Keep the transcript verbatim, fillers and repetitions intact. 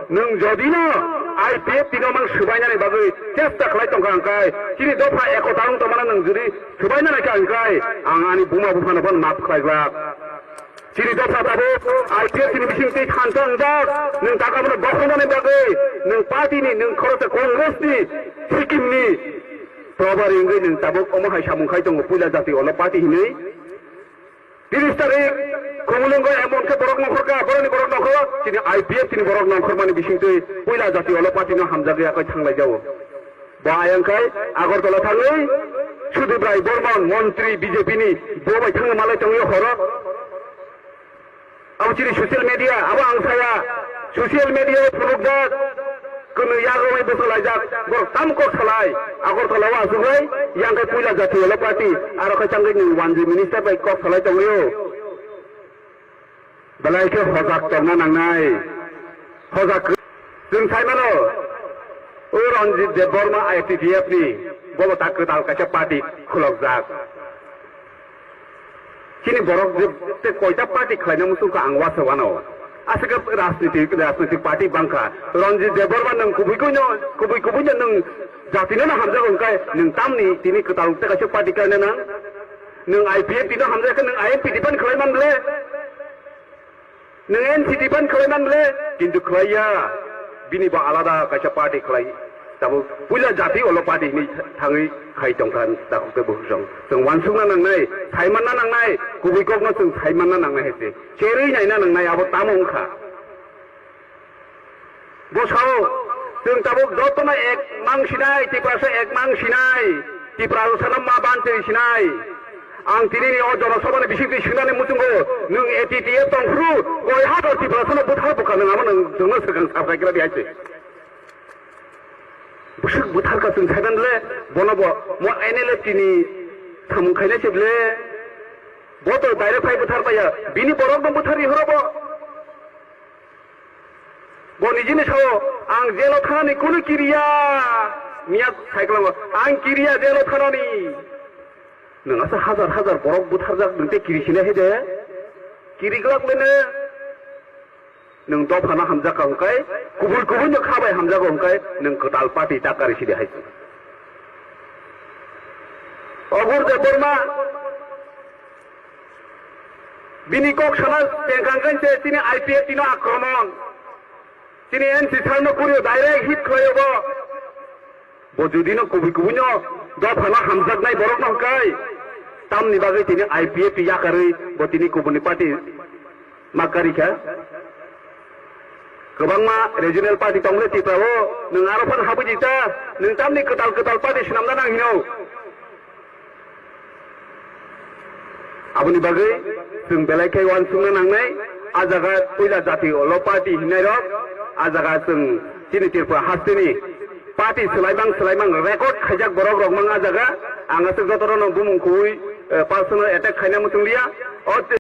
Nwng jodi no I P F T no mang swbainani bagwi chesta khlai tongkha hwnkhe, chini dopha ekota wng tongmano nwng jodi swbaina naikha hwnkhe, ang ani buma buphano phano map khlai glak. Chini dopha tabuk I P F T ni bising twi thansa wngjak, nwng taka bono dokhonani bagwi, nwng party ni, nwng khoroksa Congress ni, Sikkim ni probari wngwi nwng tabuk omo hai samung khai tongo, puila jati olo party hinwi. Tiris tarik Khumulwngo emon khe borok nongkhor kha, borokni borok nongkhor, chini I P F T ni borok nongkhormani bisingtwi puila jati olo party no hamjagwi yakoi thanglai jao. Bo ayang khai Agartala thangwi Sudip Rai Bormon montri B J P ni bo bai thangwi malai tongwi horo. Abo chini social media, abo ang saya social media o phunukjak. Kwnwi yago bai bwswk laijak, borok tamo kok salai, Agartala o aswk bai, yang khe puila jati olo party, aro khe changwi nwng wanjwi minister bai kok salai tongwi o. Belai khe hojak tongna nangnai. Hojak khe-, chwng sai mano, o Ranjit Debbarma I T D F ni, bobo ta kwtal kaisa party khulokjak. Chini borok je te koita party khlaina muchungkha ang uansuk ano. Aswk rajniti, rajniti party bangkha. Ranjit Debbarma nwng kubui kuino, kubui kubuino nwng jatino no hamjago hwnkhe nwng tamni tini kwtal te kaisa party khlaina nang? Nwng I P F T no hamjakhe nwng I M P defend khlai man ble? Nwng N C T ban khlai man le, kintu khlai ya. Bini bo alada kaisa party khlai. Tabuk puila jati olo party hinwi thangwi khai tongkha takhuk tei bukhuk song. Chwng uansukna nangnai, saimanna nangnai, kubui kokno chwng saimanna nangnai hai se. Cherwi naina nangnai abo tamo wngkha. Bo sao, chwng tabuk jotono ek mang sinai, Tiprasa ek mang sinai, Tiprasano ma ban twi sinai. Ang tini ni o Jana Sabha ni bisingtwi swngnani muchungo, nwng A T T F tong phuru, koi hajar Tiprasano bwthar bwkha nwng amo nwng chwngno swkang sa phai kira di hai se. Bwswk bwthar ka chwng saiman le, bono bo mo N L F T ni samung khainai se ble. Bo to direct phai bwthar baya, bini borok no bwthar ri horo bo. Bo nijini sao, ang jelo thanani kunu kiriya. Miya saikwlango, ang kiriya jelo thanani. Nwng asa hajar hajar borok butharjak nwng tei kiri sinai hai de? Kiri glak le ne? Nwng dophano hamjak ka hwnkhe, kubui kubui no kha bai hamjago hwnkhe, nwng kwtal party ta kari sidi hai. Ogur Debbarma, bini kok sana tengkang kan se chini I P F T no akromon. Chini N C sir no kurio direct hit khlaio bo. Bo jodi no kubui kubui no dopha no hamjaknai borok no hwnkhe, tamni bagwi tini I P F T yakarwi bo tini kubuni party ma kari kha. Kwbangma regional party tongmani Tripura o, nwng aro phano habwi di ta, nwng tamni kwtal kwtal party swnamna nang hino. Aboni bagwi chwng belai khe uansukna nangnai, a jaga puila jati olo party hinnairok, a jaga chwng chini Tripura hasteni party swlaimang swlaimang record khaijak borok rok mang a jaga, ang aswk jotono bumung kubui, eh, personal attack khaina muchung liya. O